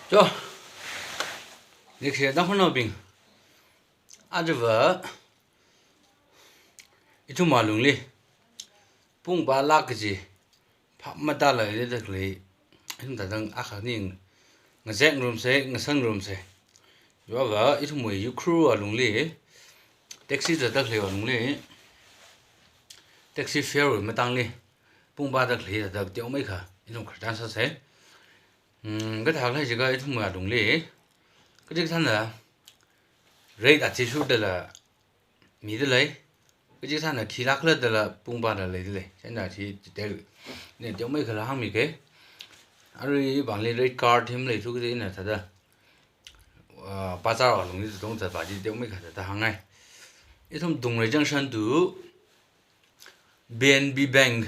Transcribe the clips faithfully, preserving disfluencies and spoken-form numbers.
Cho, leikashi Tangkhulnaobing, ajava ithumwui alungli pung pālāk kaji phap matālākda khalei, ithum thāda akha khani ngazek ngarumsa, ngasang ngarumsa. Chiva ithumwui Ukhrul alungli taxi zatda khalei alungli, taxi fare wui matangli pung pāda khalei thāda teomeikha ithum khararchan sāsa. Hmm, kathākhala jiakha ithumwui alungli kachikathāna rate athishurdala midalei, kachikathāna khi lākhala dala pung pāda leidalei. Chieina chi detail ina teomeikhala hāngmika. Arui vangli rate card hi maleithu kaji ina thāda, ah, bazar alungli tongzatva chi teomeikha thāda hāngngai. Ithum Dungrei Junction to B N B Bank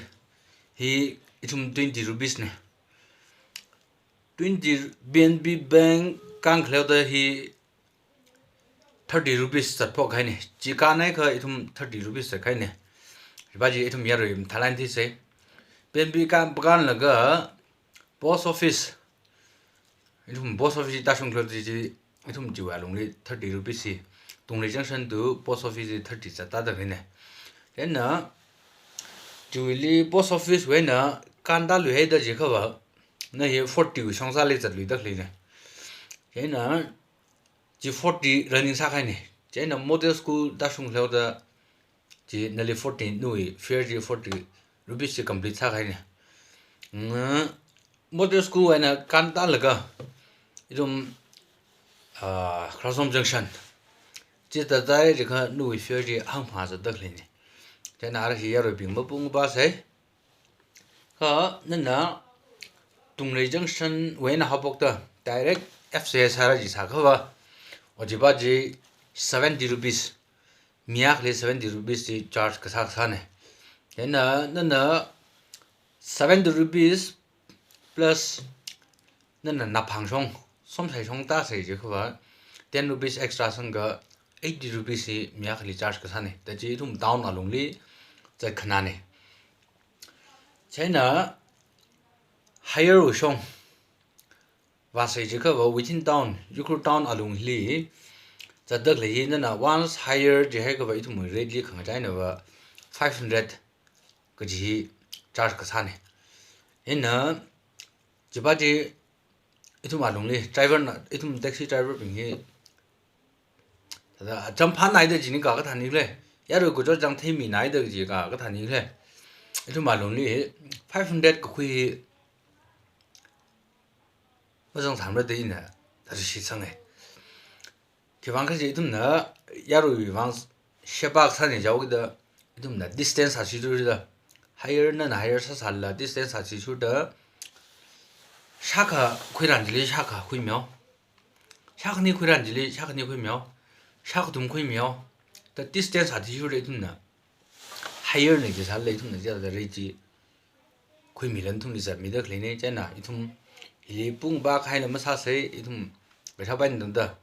hi ithum twenty rupees na. Twenty B N B Bank kān khaleoda hi thirty rupees zatphok kahaina. Chi kānhaiakha ithum thirty rupees zatkahaina. Chiva chi ithum yarui mathālāk eina thisa. B N B kān, kānlaga post office, ithum post office tāshung khaleoda chi, ithum chiwui alungli thirty rupees hi, Dungrei Junction to post office hi thirty zattāda khalei na. Chieina chiwuili post office wui eina kān tāluihaida jiakhava, na hi forty wui shong sāli zatluida khalei na. Chieina chi forty running sākahaina. Chieina model school tāshung khaleoda chi nali forty, nawui fare chi forty rupees chi complete sākahaina. Mm, model school wui eina kān tālaga ithum, ah, Kharasom Junction chi tātāi jiakha nawui fare chi hangphangā zatda khalei na. Chieina ara hi yaruibing mapung pāsa. Kha nana Dungrei Junction wui eina haophokta direct F C S sāra jisākhava, ojiva chi seventy rupees, mi akhali seventy rupees chi charge kasā kasāna. Chieina nana seventy rupees plus nana naphang shong, somsai shong tāsa jiakhava, ten rupees extra sangakha eighty rupees hi mi akhali charge kasāna. Thāda chi ithum town alungli zatkhanāna. Chieina higher wui shong vāsa jiakhava within town, Ukhrul town alungli zatda khalei hi nana once higher jihaiakhava ithumwui rate li khangachainava five hundred kaji hi charge kasāna. Chieina chiva chi ithum alungli driver na, ithum taxi driver bing hi thāda champhānaida jiakha kathānili, yarui kachot chang theiminaida jiakha kathānili, ithum alungli five hundred kakhui hi mazangsamra da ina thāda shitsanga. Khiwuivang kaji ithumna yaruiwui vang sheba kasāna jihaokida, ithumna distance sāshithurda, higher nana higher sāsālala distance sāshithurda, shākha khuiran chili shākha khuimihaowa, shākhani khuiran chili shākhani khuimihaowa, shākathum khuimihaowa. Thāda distance athishurda ithumna higher na jisālala ithumna chithāda rate chi khuimilan ithumli zatmida khaleina. Chieina ithum hili pung pākahaila masāsa, ithum kathā paina tangda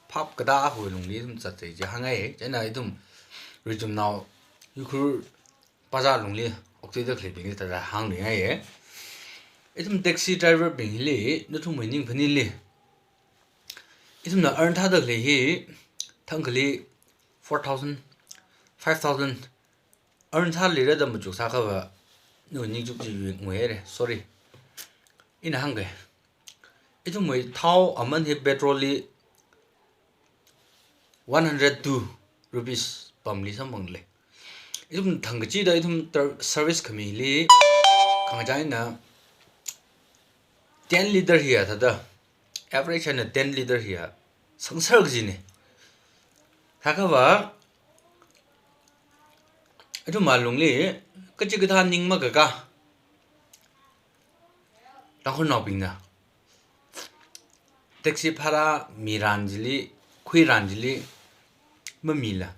phap katā akhawui lungli ithum zatsa chi hāngngai. Chieina ithum richumnao Ukhrul bazar lungli okthuida khaleibingli thāda hāngluingaiya. Ithum taxi driver bing hili, nathumwui ningphanili, ithumna earn thāda khalei hi thangkhali four thousand, five thousand earn sālira da machuksāakhava, nawui ningchuk chi yuinguihaira, sorry. Ina hāngga, ithumwui thao aman hi petrol li one hundred two rupees pamli samphanglei. Ithum thangkachida ithum ter-, service khamili khangachā eina ten liter hiya thāda, average eina ten liter hiya sangser kajina. Thākhava ithum alungli kachikathā ning makakā, Tangkhulnaobingna taxi bhara miran chili, khuiran chili mamila,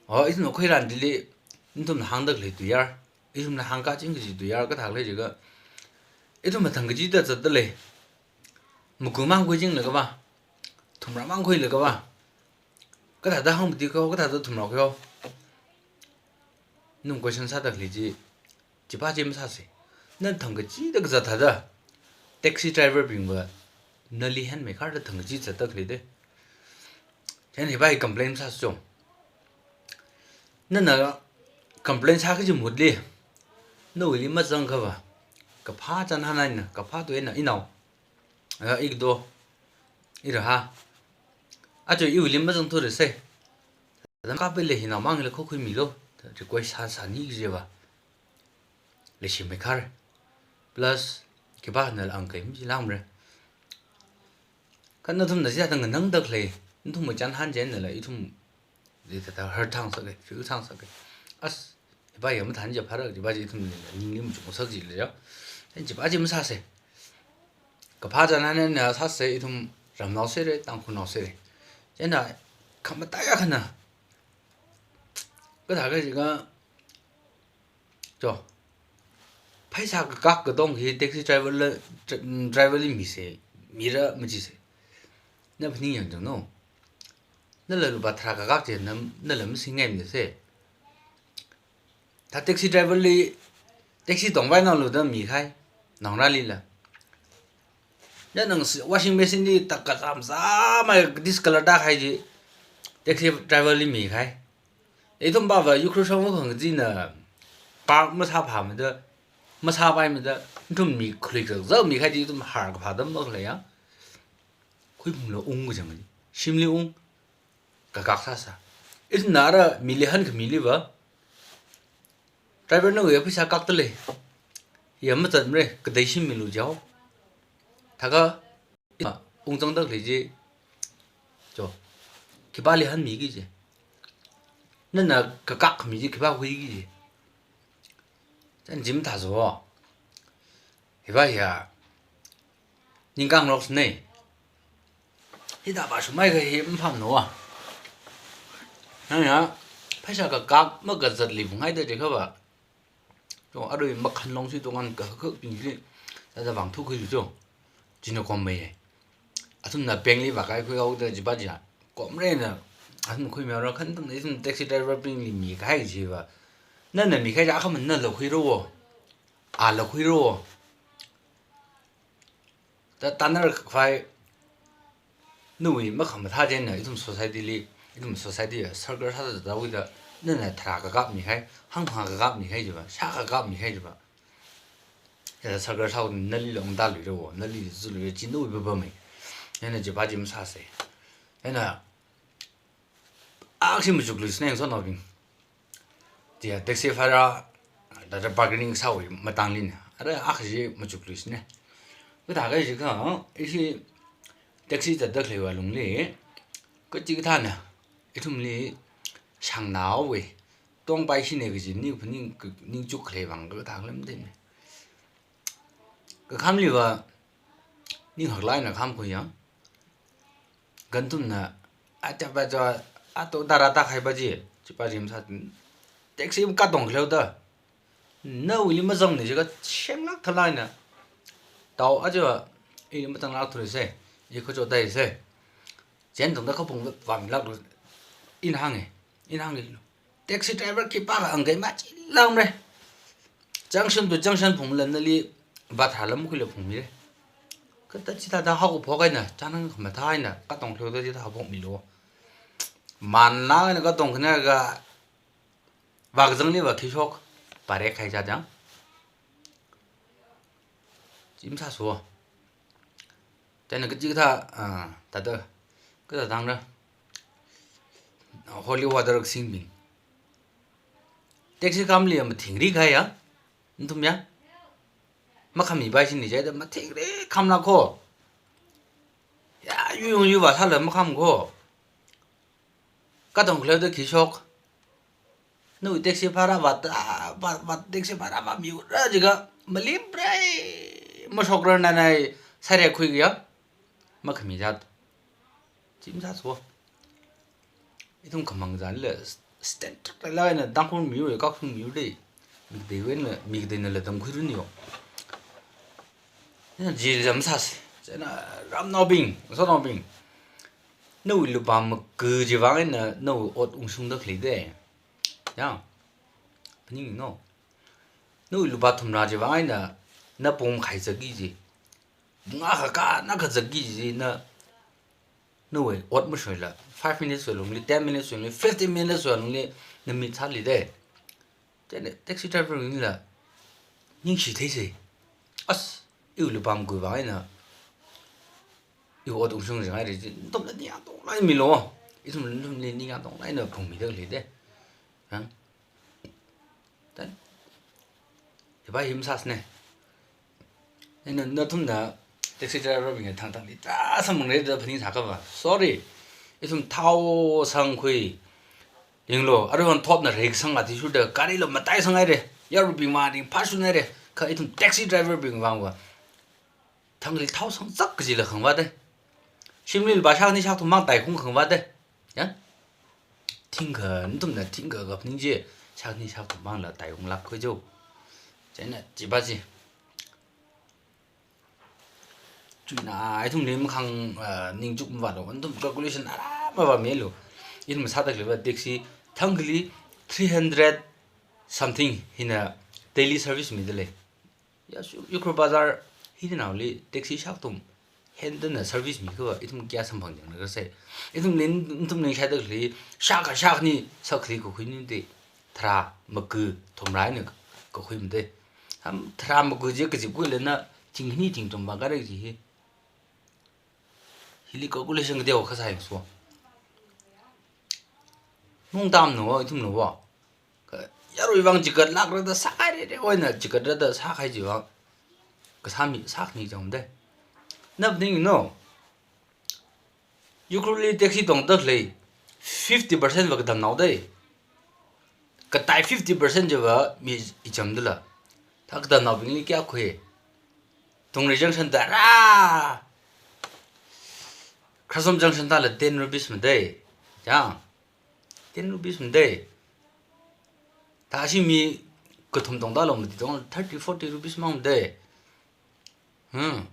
o, ithumna khuiran chili nathumna hāngda khalei tuiyār, ithumna hāngkaching kaji tuiyār kathākhala jiakha, ithumna thangkachida zatdalei, maku mang khuichinglakhava, thumra mang khuilakhava, kathāda hangmati khuihaowa, kathāda thumra khuihaowa? Nathum question sāda khalei chi, chiva chi masāsa. Na thangkachida kazat thāda taxi driver bingva nali hanmei kharda thang chi zatda khalei de. Chieina hiva hi complain sāsa chong. Nana complain sā kaji mahutli, nawuili mazang kava, kaphā chānhān eina, kaphā tui eina inao, ah, ikdo, iraha, aja iwuili mazangthura se. Adam kapele hinao mangla khokhuimilu, request sā sāni kajiva. Leishimei khar. Plus, khipākhanala angkai mi chi langmara. Kha nathumna chithāda nganangda khalei, nathum machānhān chieina la ithum, chithāda hurt sāngasaka, feel sāngasaka. As, hiva ya mathān ja phara, hiva chi ithumli ningli machukngasak jila ya. Chieina hiva chi masāsa. Kaphā chānhān eina sāsa, ithum ramnao sāra, Tangkhulnao sāra. Chieina khamataiya khana. Kathā kaji kha, cho, pheisā kakak katong hi taxi driver la, dri-, driver li misa, mira majisa. Na phaning yang chang no. Nala lupā tharā kakak chi na, nala masingngaimana se. Thā taxi driver li, taxi tongvai naolu da mikahai, naongarālila. Nana s-, washing machine li tak kazam zamai discolor tākahai chi, taxi driver li mikahai. Ithum pava Ukhrul shongfa khangachina park masāphāmada, masāpaimada, ithum mi khalui kazā mikahai chi ithum har kaphā dam makhalei ya. Khuiphungla ung kachang chi. Shimli ung. Kakak sāsa. Ithumna ara mili hankhami liva, driver nawui pheisā kakta lei. Ya mazatmara, kadei shim milu jao. Thākha, ithumna ungzangda khalei chi. Cho. Khipāli hanmiki ji. Nana kakak khami chi khipā huiki ji. Chieina chi mathāsa. Hiva ya. Ningkang rocks ne. Hithāva shumai kahi mpham no a. Nang ya, pheisā kakak makazatli phunghaida jikhava. Cho, arui makhan long si tongan kakakbing si, thāda vang thukhui cho. China kommei. Athumna bank li vākahai khuihaoda chiva chi ya. Komrena, athum khuimihaora khangatangna ithum taxi driver bingli mikahai chiva. Nana mikahai chi akhamana la khuiro. A la khuiro. Ta tanara khavai, nawui makhamathā chieina, ithum society li, ithum society ya, circle sāda tawuida, nana tharā kakak mikahai, hangphang kakak mikahai chiva, shā kakak mikahai chiva. Ya circle sāhaoda nali long da luiro, nali zu luiro, chi nawui papa mei. Chieina chiva chi masāsa. Chieina, akhashi machukluisana ngasotnaobing. Tia taxi fare, thāda bargaining sāwui matangli na. Ara akhashi machukluisana. Kathā kaji kha, ishi taxi zatda khaleiwui alungli, kachikathāna, ithumli shāngnaowui, tongpaishina kaji ning phaning, ningchuk khalei vang kathā khalam dena. Kakhamliva, ning haklāk eina khamkhui ya. Ganthumna, acha bacha, ato tharā tākahai pa chi, chiva chi masā, taxi katong khaleoda. Nawuili mazangna jiakha, shenglāk thalai na. Tao aja, ili matanglākthura se, i khacho tai se. Chen tongda khapung vāmilāklu, ina hānga, ina hānga. Taxi driver khipākha angkai machi langmara. Junction to junction phungla nali bus tharā lam khuila phungmira. Kata chithāda haokaphok eina, chānhān khamathā eina, katong khaleoda chithā haophokmilu. Manlāk eina katong khana kha, vākazangliva khi shok, pare khai chāda. Chi masāsa. Chieina kachikathā, ah, thāda, kathā tangda. Holy water kasingbing. Taxi khamli ya mathingri kahai ya, nathum ya. Makhami bai shini jida mathingri khamla kho. Ya, yu yung yu vāsāla makham kho. Katong khaleoda khi shok. Nawui taxi bhara vāta, vā, vā, taxi bhara vāmiura jiakha, malimprei, mashokra nanai, sāre khuiya, makhami jat. Chi masāsa. Ithum khamang zanla, standard la eina, Tangkhul miyur, Kakching miyur de. Mikateiwui eina, mikateina la tamkhuiranu yo. Chieina jil jam sāsa. Chieina ramnaobing, ngasotnaobing. Nawui lupā maka chiwui vang eina nawui ot ungshungda khalei de. Ya. Phaning no. Nawui lupā thumrā chiwui vang eina na pung khai zaki ji. Ngakha ka, na kazakki jina, nawui ot mashoila, five minutes wui lungli, ten minutes wui lungli, fifteen minutes wui lungli, na mitsāli de. Chieina taxi driver nila ningshi theisai. As, iwui lupam kuivang eina iwui ot ungshung jang ai re, nathumna ningyāng tonglaimilu. Ithum, nathumli ningyāng tonglaina phungmida lei de. Hang? Then, hiva hi masāsana. Eina nathumna taxi driver bing thangthangli ta samphang re da phaningsā kava. Sorry. Ithum thao sangkhui. Yanglu, aruihon thotna reikasang athishurda, gari lo mataisang haire. Yaruibing vang ringphāshung haire. Kha ithum taxi driver bing vangva, thangli thao sangzak kajila khangvāda. Shimli lupā shākhani shākathum mang taikhung khangvāda. Ya? Thingkha, nathumna thingkha kaphaning chi, shākhani shākathum mangla taikhunglāk khui jo. Chieina, chiva chi. Chuina, ithumli makhang, ah, ningchuk mavālu, nathum calculation ara mavāmilu. Ithum sāda khaleiva taxi, thangkhali three hundred something hina daily service mida lei. Ya, Ukhrul Bazar hinaoli taxi shākathum hentana service mikhava, ithum kayā samphang jangna kasai. Ithumli, nathumli shāda khalei, shākha shākhani, shākhali kakhuini de, tharā, maga, thumrā eina kakhuimade. Ham tharā maga chi kazipkhuilana, thingkhani thingthum vākare chi hi. Hili calculation kateokha sāyangso. Mungtamna wo, ithumna wo. Kha yaruivang chigatlākrada sākhairere, oina chigatrada sākhai chiva kasā mi, sākhami jangde. Naphaning no. Ukhrulli taxi tongda khalei fifty percent va katamnao de. Katai fifty percent chiva mi ichamdala. Thā katamnaobingli kayā khui. Thungri junction tara, Kharsom junction tala ten rupees made. Ya. Ten rupees made. Thāshi mi kathum tongda lo mati tong thirty, forty rupees mang made. Hmm.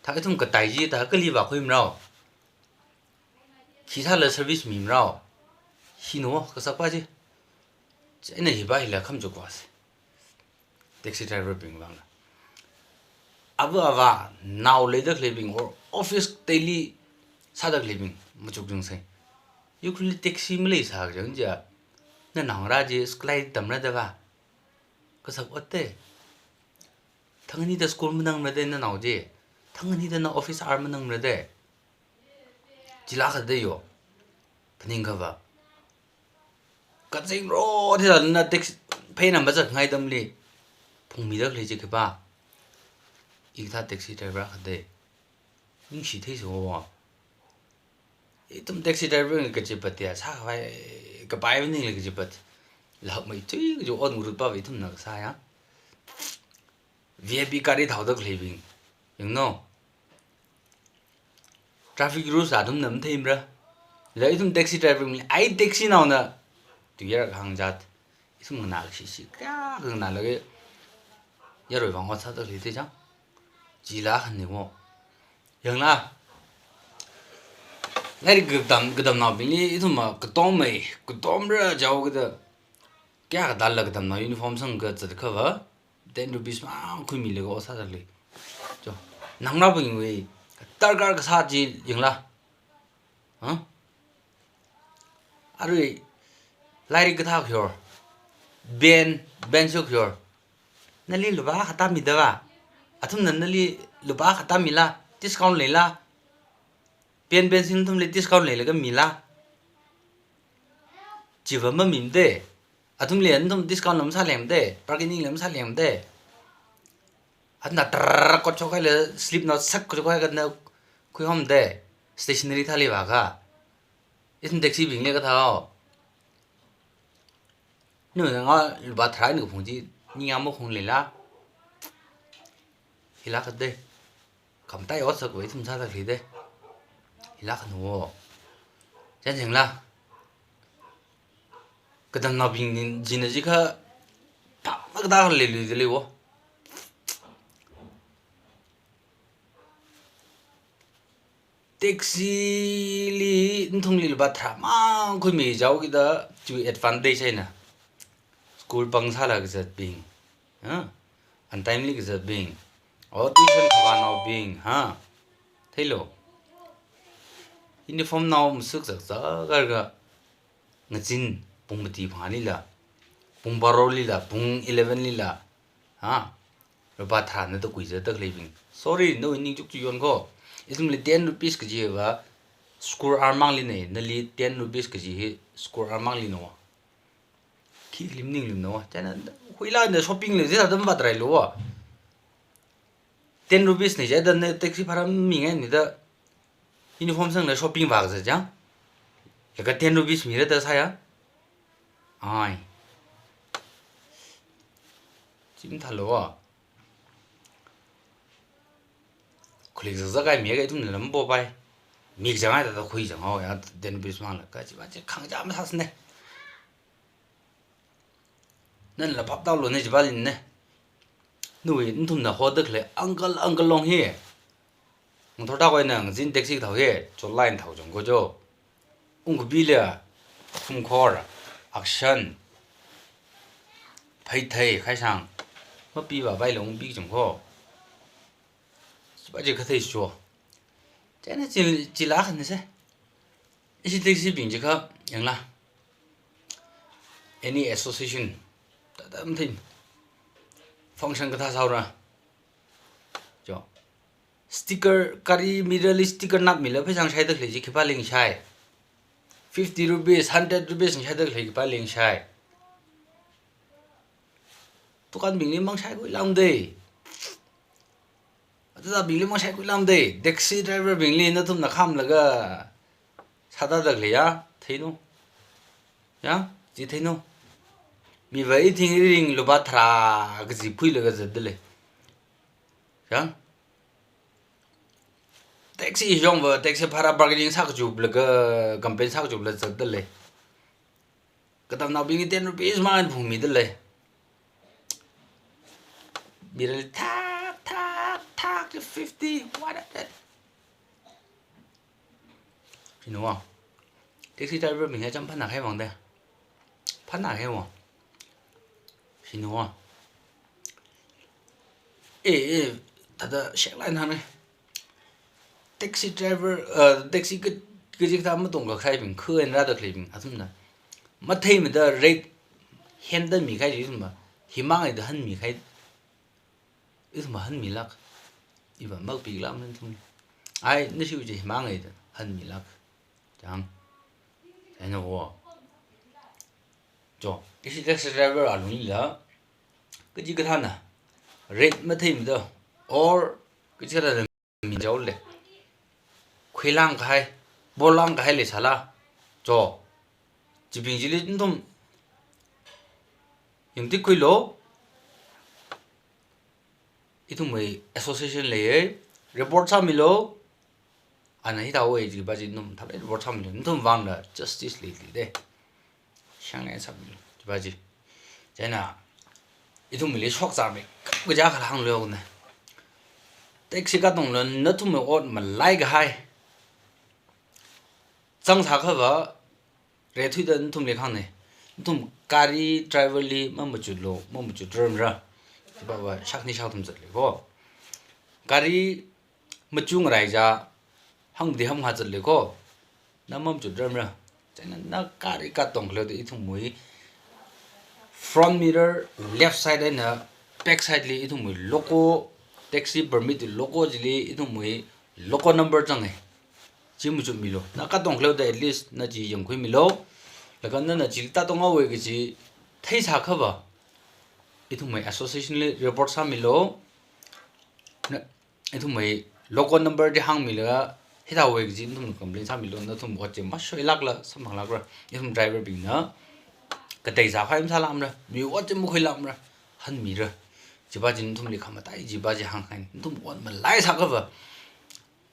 Thā ithum katai chi thā kali vākhuimarao. Khi sāla service mimarao. Hina wo kasakpa chi. Chieina hiva hila khamachuk vāsa. Taxi driver bing vangla. Ava avā, nao leida khaleibing or office daily sāda khaleibing machuk jungsai. Ukhrulli taxi maleisā kajang chiya, na naongarā chi school tamrada va. Kasak otte. Thangkhanida school manangmara de nanao chi. Thangkhanida na office hour manangmara de. Chila kha de yo. Phaning kava. Kazing ro thila na taxi pheina mazakngai atamli phungmida khalei chi khipa. Ikathā taxi driver kha de. Ningshi theiso. Ithum taxi driver ngi kachipat ya, sākhavai, kapai maningla kachipat. Lakh mai tui kaji ot ngarutpa va ithumna kasā ya. V I P gari thaoda khaleibing. Yangno. Traffic rules athumna matheimara. La ithum taxi driver bingli, ai taxi naona. Tuiyar kahāng jat. Ithum nganā shishi kayā nganālaga yaruivang ot sāda khalei te chang. Chila khani mo. Yangla. Lairik katam, katamnaobingli ithumva katom mai, katomra jao kada. Kayā katāla katamnao uniform sangkazat khava ten rupees mang khuimilaga ot sāda khalei. Cho. Naongarābingwui darkar kasā chi yangla. Ha? Arui lairik kathā kyor. Ben, ben sho kyor. Nali lupā akha tāmida va. Athumna nali lupā akha tāmila, discount leila. Pen pencil athumli discount leilaga mila. Chiva mamimade. Athumli nathum discount la masālengmade, bargaining la masālengmade. Athumna tar kot chokhaila slip na sak kot chokhai katna khuihomde. Stationery thāli vākha. Ithum taxi bingli kathāo. Nana nga lupā tharā eina kaphung chi, ningyāng makhung leila. Hila kha de. Khamtai ot sākhavai ithum sāda khalei de. Hila khanu wo. Chānjingla. Katamnaobing china chikha phāmakathā khalei leilui da lei wo. Taxi li nathumli lupā tharā mang khuimi jao kida, chiwui advantage eina. School pang sāla kazatbing. Ha? Untimely kazatbing. O tuition khavānaobing, ha? Theilo. Uniform nao masuk zakzak karga ngazin pung mati phangālila, pung barolila, pung eleven lila, ha? Lupā tharāna da kuiza da khaleibing. Sorry, nawui ningchuk chi yon ko. Ithumli ten rupees kajiva score armang lina, nali ten rupees kaji hi score armang lina. Khi lim ning lim no. China huila na shopping le zita dam bat rai lo. Ten rupees ni jai dan taxi bhara mingai ni da uniform sangla shopping vākazat jang. Laga ten rupees mira da saya. Ai. Chim thalo. Khulik zakzak ai mi ka ithumna lam popai. Mi jangai da da khui jang hao ya ten rupees mang la ka chi ba chi khang jam sas ne. Nala phap tau lo ne chi ba lin ne. Nawui nathumna hoda khalei uncle uncle long hi. Ngthor ta koi na ngazin taxi thao hi, cho line thao jong ko jo. Ungkabila, Phungkhor, Akshan, Pheithei, Khaisang, mapi ba bai long bi jong ko. Sipa je kathei cho. China chil chila khan se. Ishi taxi bing jikha yangla. Any association, tadam thim. Function kathā saura. Jo. Sticker, gari mirror li sticker nap mila pheisang shai da khalei ji khipā ling shai. Fifty rupees, hundred rupees shai da khalei khipā ling shai. Dukan bingli mang shai khui lam dei. Atada bingli mang shai khui lam dei. Taxi driver bingli nathumna kham laga sāda da khalei ya, theino. Ya, chi theino. Mi va ithing iring lupā tharā kaji phui laga zat da lei. Chang. Taxi jong va, taxi bhara bargaining sā kachup laga, complain sā kachup laga zat da lei. Katamnaobing ten rupees mang phung mi da lei. Mirror li thak, thak, thak, fifty, what a that. Shino wa. Taxi driver bing ya cham phana khai mang da. Phana khai wa. Shino wa. Eh, eh, tada shek line hane. Taxi driver, uh, taxi ka, kaji kathā matong kakhaibing, khuin rāda khaleibing, athumna. Matheimada rate henda mi khai ji thumba. Himang ai da han mi khai. Ithumba han mi lak. Iva mak pi lam nan thum. Ai, na shi uji himang ai da han mi lak. Chang. Ai na wo. Jo, ishi taxi driver alungli la. Kaji kathāna. Rate matheimada. Or, kaji kathāna mi jau le. Khuilang kahai. Bolang kahai le sala. Jo. Chibing jili thum. Yung ti khuilo. Ithumwui association leiye, report sāmilo. Ana hithāwui jiba ji nathum thālei report sāmilo. Nathum vangla justice leili de. Shang ne sāmilo. Jiba ji. China, ithumli shok zame. Kaja khala hānglo ne. Taxi katongla nathumwui ot malai kahai. Zang sākha va, rethuida nathumli hāngne. Nathum gari driver li mamachutlo, mamachut ramra. Jiba va shakni shak thum zatle ko. Gari machung rai ja, hangdi ham nga zatle ko. Na mamachut ramra. China na gari katong khalo de ithumwui front mirror, left side eina back side li ithumwui logo, taxi permit logo jili ithumwui logo number zange. Chi machut milo. Na katong khalo da at least na chi yangkhui milo. Laga nana chi tatong awui kaji thei sākha va. Ithumwui association li report sāmilo. Na, ithumwui logo number di hāngmilaga hithāwui kaji nathum complain sāmilo, nathum ot chi mashoilakla, samhanglakra. Ithum driver bingna. Katei zākhai masālamra. Mi ot chi makhuilamra. Hanmira. Jiba ji nathumli khamatai, jiba ji hāngkhai. Nathum ot malai sākha va.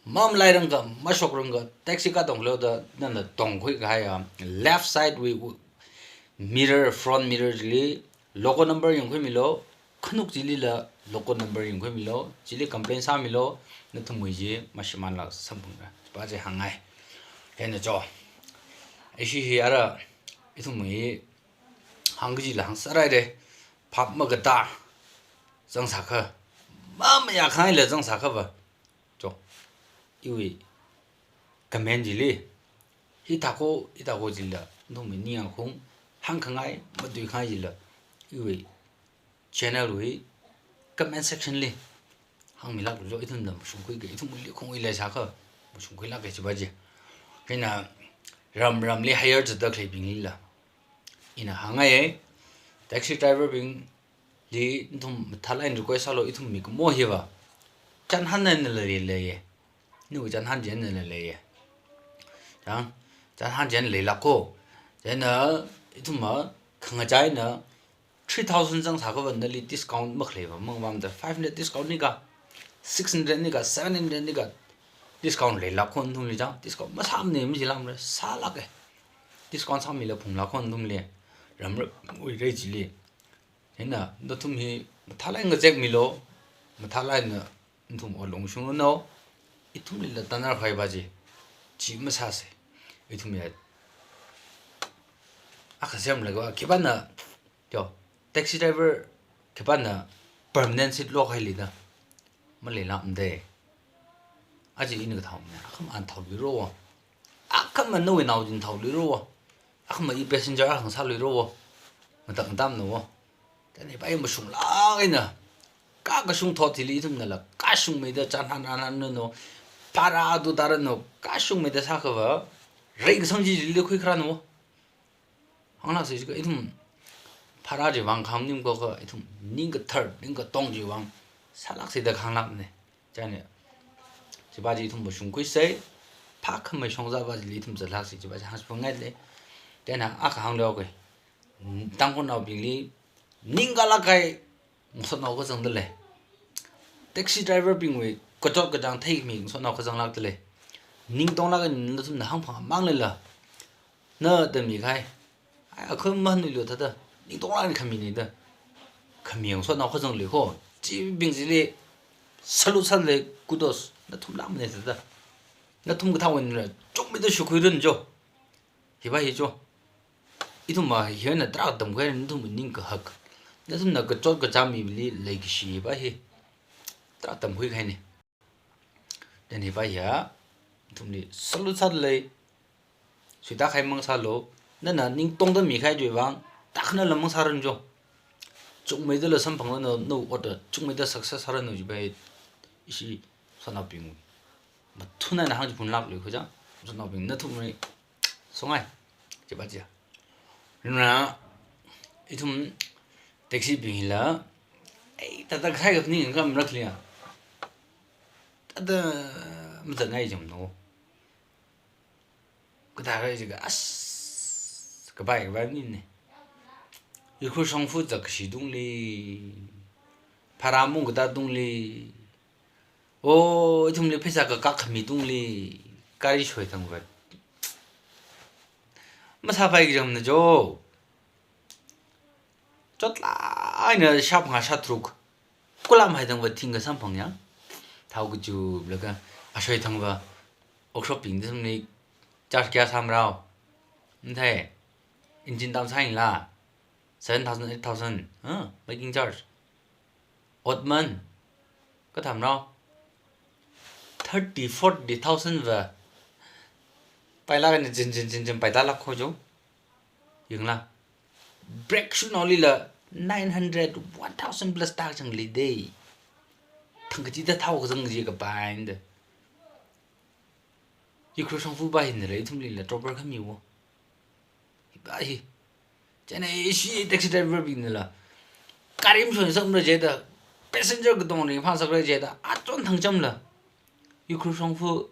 Mamalairangka, mashokrangka, taxi katong khalo da, nana tongkhui kahai ya, left side wui, wui mirror, front mirror jili, logo number yangkhui milo, khanuk jilila, logo number yangkhui milo, jili complain sāmilo, nathumwui ji, mashimānla samphungra, jiba ji hāngngai. Hena jo, ishi hi ara, ithumwui, hāng kajila hāng sārai de, phap makatā, zang sākha, mamayākhangaila zangsākhava, cho, iwui comment chili, hithākho, hithākho chila, nathumwui ningyāngkhaung hāngkhangai, matuikhangai chila, iwui channel wui comment section li hāngmilāklu cho, ithumna mashungkhuiki, ithumwui likhaungwui leisākha mashungkhuilāka chiva chi. Chieina ramramli hire zatda khaleibinglila ina hāngngai, taxi driver bingli nathum mathālāk eina request sālu, ithum mikumo hiva chānhān einala leiye. Nawui chānhān chi einala leiye. Chang, chānhān chi eina leilākho. Chieina ithumva khangachā eina three thousand zangsākhava nali discount makhaleiva mangvamda, five hundred discount nika, six hundred nika, seven hundred nika discount leilākho nathumli chang. Discount masāmane, majilāmara, sālāke. Discount sāmila phunglākho nathumli, ramramwui rei chili. Chieina nathum hi mathālāk eina ngazekmilu, mathālāk eina nathum ot ungshunglu no, ithumlila tanarkhavai chi, chi masāsa. Ithumya akha semlaga khipāna, yo, taxi driver khipāna permanent seat lokhaili da, maleilāmade. Aja ina kathāmana, akhama ana thaoluirowo. Akhama nawui nao china thaoluirowo. Akhama i passenger akha ngasāluirowo. Matak matamnawo. Chieina hiva mashunglāk eina, ka kashung thot hili ithumnala kashungmeida chānhān hānhānranu, bhara tu taranu, kashungmeida sākhava, reikasang chi chili khuikharānawo. Hānglāksa jiakha ithum bhara chiwui vang khamaning khoka, ithum ningkathar, ningkatong chiwui vang sālāksa da kahānglākne. Chieina chiva chi ithum mashungkhuisa, phākhamei shongzā va chili ithum zatlāksa, chiva chi hāngphungngaile. Chieina akha hānglu kei. Tangkhulnaobingli ningkālāk kahai ngasotnao kazangda lei. Taxi driver bingwui kachot kachāng theikhami ngasotnao kazanglākda lei. Ning tonglāk eina nathumna hāngphangmang leila, na da mikahai, ai, akhama nuilu thāda, ning tonglāk eina khamine da, khami ngasotnao kazang leikho. Chibing chili salute sālei, kudos, nathumlākmane thāda. Nathum kathāwui einala chungmeida shukhuiranu cho. Hiva hi cho. Ithumva hi eina tarākha tamkhuihaira, nathumwui ningkahak, nathumna kachot kachāng mili leikashi hiva hi tarākha tamkhuikahaine. Chieina hiva hiya nathumli salute sālei, suitākahai mang sālu, nana ning tongda mikahai chiwui vang takna lamang sāranu cho. Chungmeidala samphangranu, nawui ot chungmeida success sāranu chiva hi ishi ngasotnaobing mathun eina hāngchiphunlāklu kho chang. Ngasotnaobing nathumli songai, chiva chiya. Nana, ithum taxi bing hila, ei, thāda kathai kaphaning kamarak liya, thāda mazatngai jamno. Kathāra jiakha, as, kapai kapai maningmane. Ukhrul shongfa zakkashi tungli, bhara mung katā tungli, o, ithumli pheisā kakak khami tungli, gari shoithangva masāpai kajamna cho. Chotlāk eina shāphangā shātharuk, kulam haithangva thingkha samphang yang. Thao kachuplaga, ashoithangva, workshop bing ithumli charge kayā sāmarao? Mathei, engine tam sāyangla, seven thousand, eight thousand, huh? Making charge. Otman, kathāmarao? Thirty, forty thousand va pailāk eina chin chin chin chin paitālāk kho cho. Yangla, brake shoenaolila nine hundred, one thousand plus tākachang leide. Thangkachida thao kazang kaji kapaina da. Ukhrul shongfa va hinala ithumlila trouble khamiwo. Hiva hi. Chieina ishi taxi driver bingnala, gari mashon samra jida, passenger katong ringphāsakra jida, achon thangchamla, Ukhrul shongfa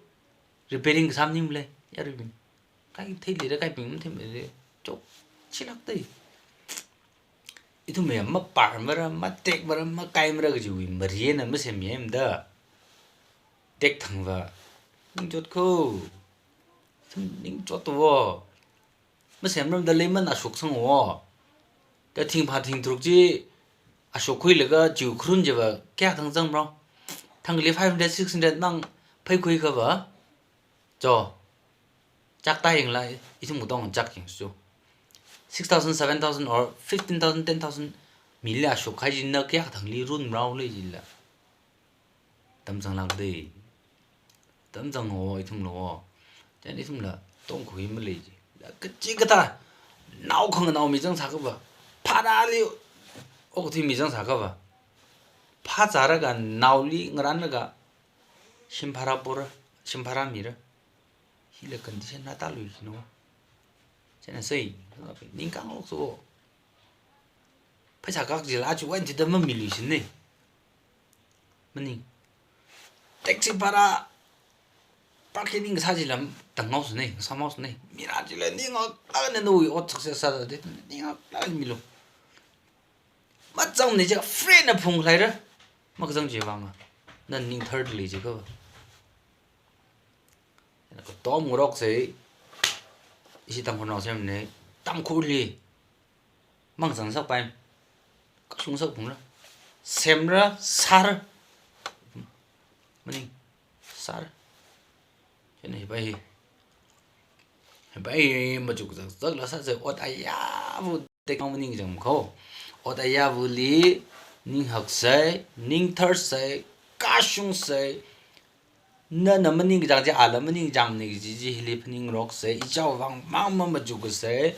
repairing kasā maningmale, yaruibing. Kai theilira, kaibing matheimeira. Chok, chilāk dei. Ithumwui mapar mara, matek mara, makai mara kajiwui mari eina masemmi em da. Tekthangva ningchot kho. Ithum ningchotwo. Masemramda leiman ashoksangwo. Da thingphā thingtharuk chi ashokkhuilaga chiwui kharun chiva kayākha thang zangmarao? Thangli five hundred, six hundred mang pheikhuikhava, cho, chak tāyangla, ithum katong chak yangsa cho. Six thousand, seven thousand or fifteen thousand, ten thousand mili ashokkahai china kayākha thangli runmarao lei jila. Tamzanglākda. Tamzang haowa ithumla. Chieina ithumla tongkhui malei ji. Kachikathā nao khanganao mi zangsākhava, pharāli okathui mi zangsākhava, phāzālaga naoli ngaranlaga shim phārāpora, shim phārāmira. Hila condition na tāluishina. Chieina sai, ningkāngloksa. Pheisā kak jila achu wai thida mamiluishina. Maning. Taxi bhara, parking sā jila tanghaosana, sāhaosana. Mira jila ningaklākna nawui ot success sāda, ningaklākna milu. Mazangmana jiakha free na phungkhuihaira. Makazang chiwui vang, na ning third li jiakha. Katom ngaroksei, ishi Tangkhulnao semna, Tangkhulli mangzang sāpai, kashung sāphungra, semra, sāra. Maning, sāra. Chieina hipai hi, hipai hi machuk zakzakla sāsei, ot ayāva tekang maning zang kho. Ot ayāvali ning haksei, ning tharsei, kashungsei. Nana maningkachang chi, ala maningkachangna kaji chi hili phaningngaroksei, ichāwui vang mang mamachukasei,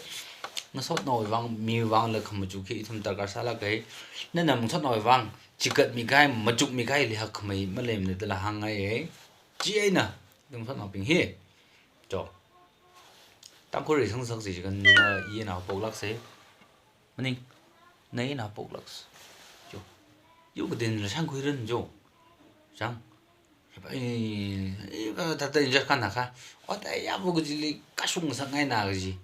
ngasotnaowui vang, miwui vangla khamachuk hi ithum darkar sālāka. Nana ngasotnaowui vang chigatmi kahai, machukmi kahaili hakkhamei maleimana dala hāngngaiya. Chieina, ngasotnaobing hi. Cho. Tangkhulli sangsak jiakha na ina poklāksei. Maning, na ina poklāksei. Cho. Yu kadinla shangkhuiran cho. Chang. Ai, ai, thāda enjoy kanakha. Ot ayāva kajili kashung sāngaina kaji.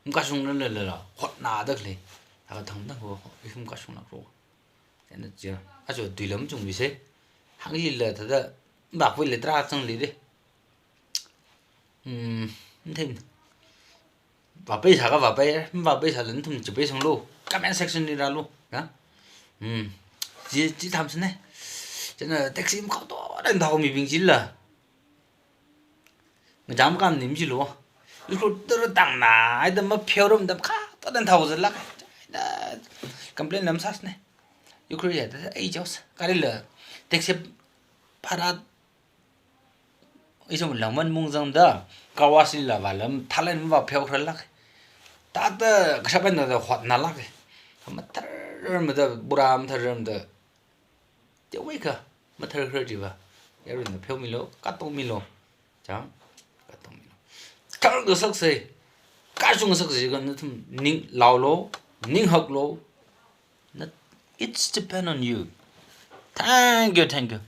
Makashungla lala, hotnada khalei. Thāda thangdang ho, ithum kashunglākro. Chieina chi, achu tuilam chungmisei. Hāngjila thāda, mbak pui le tra chang lide. Hmm, nthem. Vāpai sākha vāpai, mavāpai sāla nathum chipai sanglu. Comment section li rālu. Ya? Hmm. Chi, chi tham sine. Chieina taxi makhaoto dan thao mibing chila. Ngacham kam nim chilu. Ukhrul tara tangna, ai da mapheorum da makhaoto dan thao zalak. Da complain lam sāsine. Ukhrul ya da ai jos. Karila taxi bhara Isum langman mungzangda, car wash lila vālam, thalan mavāpheokharlāk. Thāda kashap eina da hotnalāk. Mathar mada, bura mathar mada. Teomeikha, mathar khar jiva. Yarui na pheomilu, katongmilu. Chang, katongmilu. Thar ngasaksei, kashung ngasaksei, kha nathum ninglaolu, ninghaklu. Nat-, it's depend on you. Thank you, thank you.